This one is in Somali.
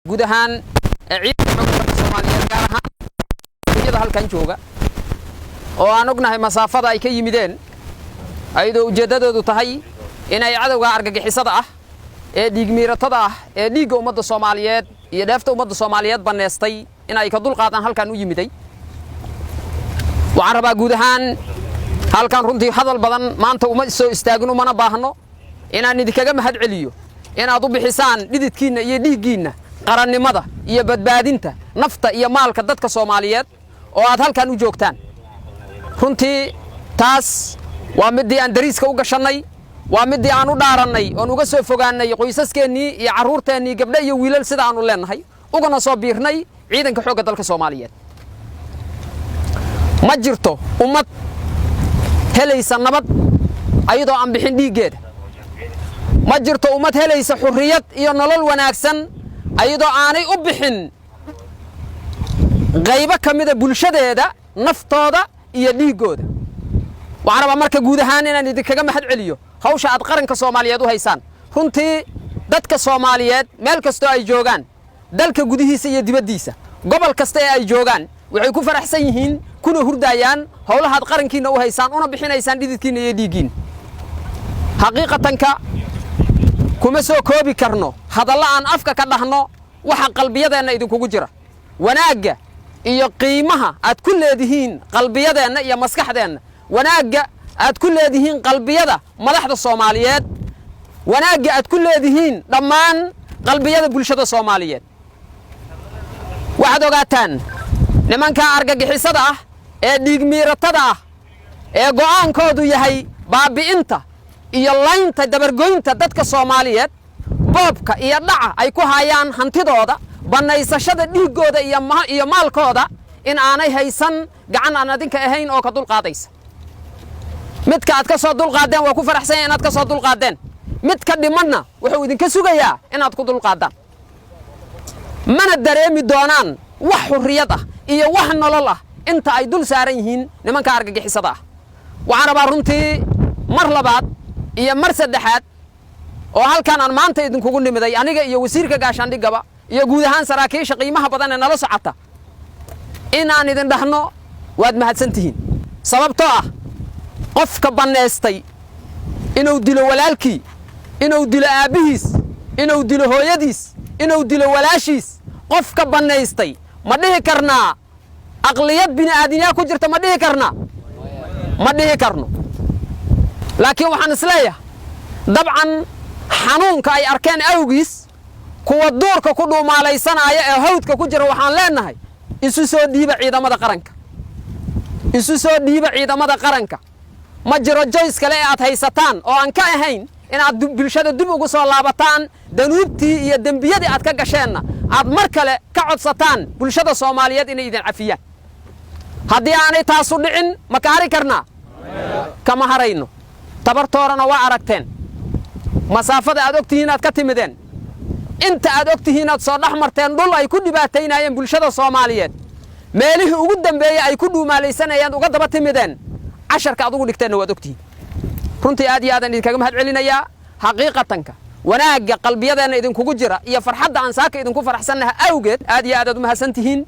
Guud ahaan ciidanka xoogga dalka Soomaaliyeed, gaar ahaan yada halkan jooga oo aan ognahay masaafada ay ka yimideen, ayadoo ujeeddadoodu tahay inay cadowga argagixisada ah ee dhiigmiiratada ah ee dhiigga ummadda Soomaaliyeed iyo dheefta ummadda Soomaaliyeed banneestay in ay ka dulqaadaan halkan u yimiday. Waxaan rabaa guud ahaan halkan, runtii hadal badan maanta uma soo istaagin, umana baahno, inaan idinkaga mahad celiyo inaad u bixisaan dhididkiinna iyo dhiiggiinna qarannimada iyo badbaadinta nafta iyo maalka dadka Soomaaliyeed oo aad halkan u joogtaan. Runtii taas waa middii aan dariiska u gashannay, waa middii aan u dhaarannay oon uga soo fogaannay qoysaskeennii iyo carruurteennii, gabdho iyo wiilal sida aanu leennahay, ugana soo biirnay ciidanka xoogga dalka Soomaaliyeed. Ma jirto ummad helaysa nabad ayadoo aan bixin dhiiggeeda. Ma jirto ummad helaysa xurriyad iyo nolol wanaagsan ayadoo aanay u bixin qaybo ka mida bulshadeeda naftooda iyo dhiiggooda. Waxaan rabaa marka guud ahaan inaan idinkaga mahad celiyo hawsha aad qaranka Soomaaliyeed u haysaan. Runtii dadka Soomaaliyeed meel kastoo ay joogaan, dalka gudihiisa iyo dibaddiisa, gobol kasta ee ay joogaan, waxay ku faraxsan yihiin kuna hurdaayaan howlahaad qarankiinna u haysaan una bixinaysaan dhididkiinna iyo dhiiggiinna. Xaqiiqatanka kuma soo koobi karno hadallo aan afka ka dhahno waxa qalbiyadeenna idinkugu jira, wanaagga iyo qiimaha aad ku leedihiin qalbiyadeenna iyo maskaxdeenna, wanaagga aad ku leedihiin qalbiyada madaxda Soomaaliyeed, wanaagga aad ku leedihiin dhammaan qalbiyada bulshada Soomaaliyeed. Waxaad ogaataan nimanka argagixisada ah ee dhiigmiiratada ah ee go'aankoodu yahay baabi'inta iyo laynta, dabargoynta dadka Soomaaliyeed, boobka iyo dhaca ay ku hayaan hantidooda, bannaysashada dhiiggooda iyo maalkooda, in aanay haysan gacan aan adinka ahayn oo ka dulqaadaysa. Midka aad ka soo dulqaaddeen waa ku faraxsan yahay inaad ka soo dulqaaddeen. Midka dhimanna wuxuu idinka sugayaa inaad ku dulqaaddaan. Mana dareemi doonaan wax xurriyad ah iyo wax nolol ah inta ay dul saaran yihiin nimanka argagixisada ah. Waxaan rabaa runtii mar labaad iyo mar saddexaad oo halkan aan maanta idinkugu nimiday, aniga iyo wasiirka gaashaandhigaba iyo guud ahaan saraakiisha qiimaha badan ee nala socota, inaan idin dhahno waad mahadsan tihiin, sababtoo ah qofka bannaystay inuu dilo walaalkii, inuu dilo aabbihiis, inuu dilo hooyadiis, inuu dilo walaashiis, qofka bannaystay, ma dhihi karnaa aqliyad bini'aadinyaa ku jirta? Ma dhihi karnaa? Ma dhihi karno. Laakiin waxaan isleeyahay, dabcan xanuunka ay arkeen awgiis, kuwa duurka ku dhuumaalaysanaya ee hawdka ku jira waxaan leenahay: isu soo dhiiba ciidamada qaranka, isu soo dhiiba ciidamada qaranka. Ma jiro choice kale ee aad haysataan oo aan ka ahayn inaad bulshada dib ugu soo laabataan, danuubtii iyo dembiyadii aad ka gasheenna aad mar kale ka codsataan bulshada Soomaaliyeed inay idin cafiyaan. Haddii aanay taasu dhicin, ma ka hari karnaa? Kama harayno. Tabartoorana waa aragteen, masaafada aad og tihiin aad ka timideen, inta aad og tihiin aad soo dhex marteen dhul ay ku dhibaataynayeen bulshada Soomaaliyeed, meelihii ugu dambeeyey ay ku dhuumaalaysanayeen uga daba timideen. Casharka aad ugu dhigteenna waad ogtihiin. Runtii aad iyo aadaan idinkaga mahad celinayaa. Xaqiiqatanka wanaagga qalbiyadeenna idinkugu jira iyo farxadda aan saaka idinku faraxsannaha awgeed, aad iyo aad aad u mahadsan tihiin.